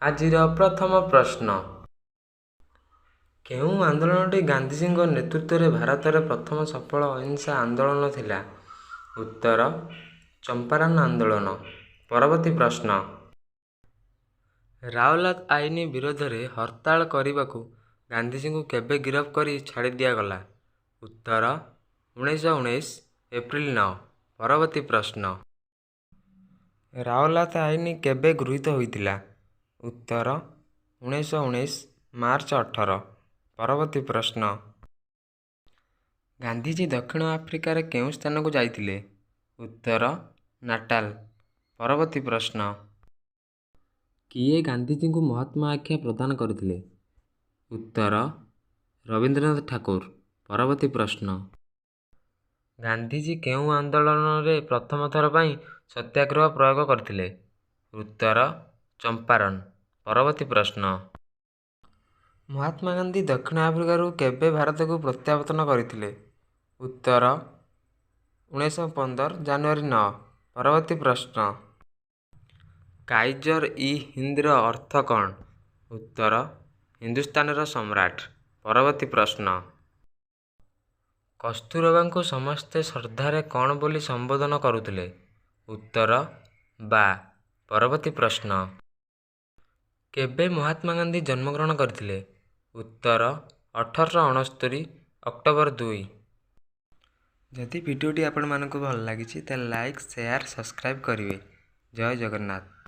ଆଜିର ପ୍ରଥମ ପ୍ରଶ୍ନ, କେଉଁ ଆନ୍ଦୋଳନଟି ଗାନ୍ଧିଜୀଙ୍କ ନେତୃତ୍ୱରେ ଭାରତରେ ପ୍ରଥମ ସଫଳ ଅହିଂସା ଆନ୍ଦୋଳନ ଥିଲା? ଉତ୍ତର, ଚମ୍ପାରନ୍ ଆନ୍ଦୋଳନ। ପରବର୍ତ୍ତୀ ପ୍ରଶ୍ନ, ରାଓଲାତ ଆଇନ ବିରୋଧରେ ହରତାଳ କରିବାକୁ ଗାନ୍ଧିଜୀଙ୍କୁ କେବେ ଗିରଫ କରି ଛାଡ଼ି ଦିଆଗଲା? ଉତ୍ତର, 1919 ଏପ୍ରିଲ 9। ପରବର୍ତ୍ତୀ ପ୍ରଶ୍ନ, ରାଓଲାତ ଆଇନ କେବେ ଗୃହୀତ ହୋଇଥିଲା? ଉତ୍ତର, 1919 ମାର୍ଚ୍ଚ 18। ପରବର୍ତ୍ତୀ ପ୍ରଶ୍ନ, ଗାନ୍ଧିଜୀ ଦକ୍ଷିଣ ଆଫ୍ରିକାର କେଉଁ ସ୍ଥାନକୁ ଯାଇଥିଲେ? ଉତ୍ତର, ନାଟାଲ। ପରବର୍ତ୍ତୀ ପ୍ରଶ୍ନ, କିଏ ଗାନ୍ଧିଜୀଙ୍କୁ ମହାତ୍ମା ଆଖ୍ୟା ପ୍ରଦାନ କରିଥିଲେ? ଉତ୍ତର, ରବୀନ୍ଦ୍ରନାଥ ଠାକୁର। ପରବର୍ତ୍ତୀ ପ୍ରଶ୍ନ, ଗାନ୍ଧିଜୀ କେଉଁ ଆନ୍ଦୋଳନରେ ପ୍ରଥମ ଥର ପାଇଁ ସତ୍ୟାଗ୍ରହ ପ୍ରୟୋଗ କରିଥିଲେ? ଉତ୍ତର, ଚମ୍ପାରନ୍। ପରବର୍ତ୍ତୀ ପ୍ରଶ୍ନ, ମହାତ୍ମା ଗାନ୍ଧୀ ଦକ୍ଷିଣ ଆଫ୍ରିକାରୁ କେବେ ଭାରତକୁ ପ୍ରତ୍ୟାବର୍ତ୍ତନ କରିଥିଲେ? ଉତ୍ତର, 1915 ଜାନୁଆରୀ 9। ପରବର୍ତ୍ତୀ ପ୍ରଶ୍ନ, କାଇଜର ଇ ହିନ୍ଦର ଅର୍ଥ କ'ଣ? ଉତ୍ତର, ହିନ୍ଦୁସ୍ତାନର ସମ୍ରାଟ। ପରବର୍ତ୍ତୀ ପ୍ରଶ୍ନ, କସ୍ତୁରବାଙ୍କୁ ସମସ୍ତେ ଶ୍ରଦ୍ଧାରେ କ'ଣ ବୋଲି ସମ୍ବୋଧନ କରୁଥିଲେ? ଉତ୍ତର, ବା। ପରବର୍ତ୍ତୀ ପ୍ରଶ୍ନ, କେବେ ମହାତ୍ମା ଗାନ୍ଧୀ ଜନ୍ମଗ୍ରହଣ କରିଥିଲେ? ଉତ୍ତର, 1869 ଅକ୍ଟୋବର 2। ଯଦି ଭିଡ଼ିଓଟି ଆପଣମାନଙ୍କୁ ଭଲ ଲାଗିଛି, ତାହେଲେ ଲାଇକ୍, ସେୟାର, ସବସ୍କ୍ରାଇବ୍ କରିବେ। ଜୟ ଜଗନ୍ନାଥ।